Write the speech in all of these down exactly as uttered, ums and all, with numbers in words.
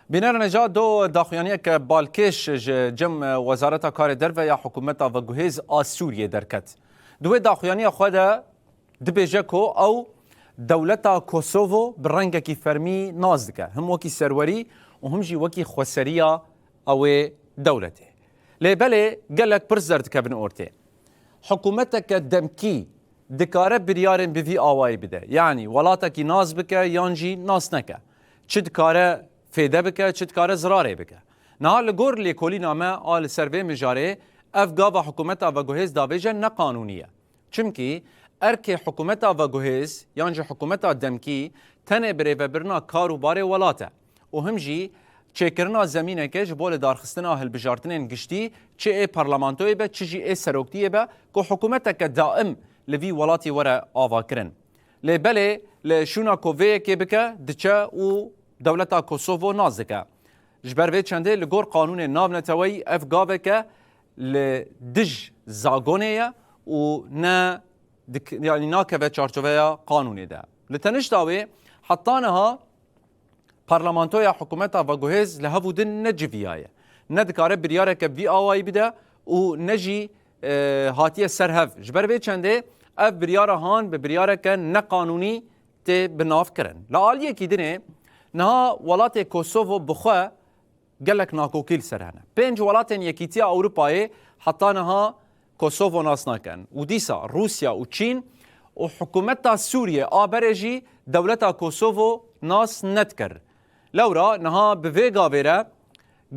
Bînerên ca do daxuyaniyeke balkêş ji cem Wezareta Karê Derve ya Hikûmeta Veguhêz a Sûriyê derket. Di wê daxuyaniya xwe de dibêje ku ew dewleta Kosovo bi rengekî fermî nas dike, him wekî serwerî û him jî wekî xweseriya ew ê dewletê. Lê belê gelek pirs derdikevin ortê. Hikûmeteke demkî dikare biryarên bi vî awayî bide. Yanî welatekî nas bike yan jî nas neke. Çi dikare fêde bike, çi dikare zirarê bike. Niha li gor lêkolîna me a li ser vê mijarê, ev gava hikûmeta veguhêz davêje ne qanûnî ye. Çimkî erkê hikûmeta veguhêz yan jî hikûmeta demkî tenê birêvebirina kar û barê welat e û him jî çêkirina zemîneke ji bo lidarxistina hilbijartinên giştî, çi ê parlamentoyê be, çi jî ê seroktiyê be, ku hikûmeteke daim li vî welatî were avakirin. Lê belê li şûna ku vê yekê bike, diçe û dewleta Kosovo nas dike. Ji ber vê çendê li gor qanûnê navneteweyî ev gaveke li dij zagonê ye û ne dik-, yanî nakeve çarçoveya qanûnê de. Li tenişta wê, heta niha parlamentoya hikûmeta veguhêz li hev û din neciviyaye. Ne dikare biryareke vî awayî bide û ne jî, e, hatiye ser hev. Ji ber vê çendê ev biryara han bi biryareke neqanûnî tê binavkirin. Li aliyekî dinê niha welatê Kosovo bi xwe gelek nakokî li ser hene. Pênc welatên Yekîtiya Ewropayê heta niha Kosovo nas nakin û dîsa Rûsya û Çîn û hikûmeta Sûriyê a berê jî dewleta Kosovo nas nedikir. Lewra niha bi vê gavê re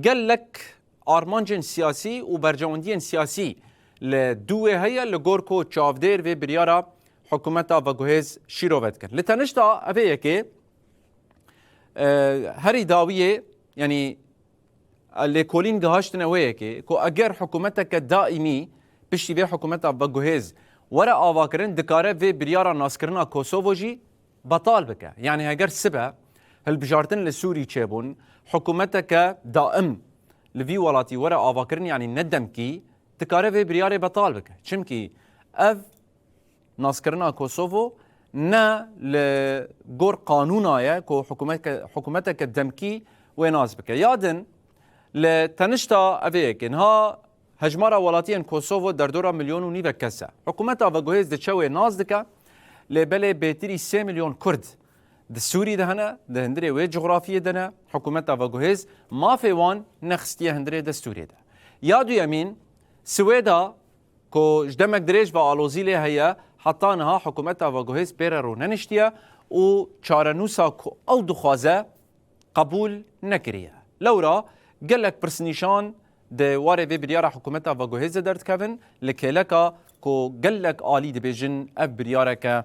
gelek armancên siyasî û berjewendiyên siyasî li dû wê heye, li gor ku çavdêr vê biryara hikûmeta veguhêz şîrove dikin. Li tenişta evê yekê, e, herî dawiyê, yanî lêkolîn gihaştine wê yekê ku eger hikûmeteke daîmî piştî vê hikûmeta veguhêz were avakirin, dikare vê biryara naskirina Kosovo jî betal bike. Yanî eger sibe hilbijartin li Sûrî çêbûn, hikûmeteke daim li vî welatî were avakirin, yanî ne demkî, dikare vê biryarê betal bike. Çimkî ev naskirina Kosovo ne li gor qanûna ye ku hikûmetke-, hikûmeteke demkî wê nas bike. Ya din, li tenişta evê yekê niha hejmara welatiyên Kosovo derdora milyon û nîvek kes e. Hikûmeta veguhêz diçe wê nas dike, lê belê bêtirî sê milyon Kurd di Sûrî de hene, di hundirê wê cografiyê de ne. Hikûmeta veguhêz mafê wan nexistiye hundirê destûrê de. Ya duyemîn, Swêda ku ji demek dirêj ve alozî lê heye, heta niha hikûmeta veguhêz pê re rûneniştiye û çarenûsa ku ew dixwaze qebûl nekiriye. Lewra gelek pirsnîşan di warê vê biryara hikûmeta veguhêz de derdikevin, li kêleka ku gelek alî dibêjin ev biryareke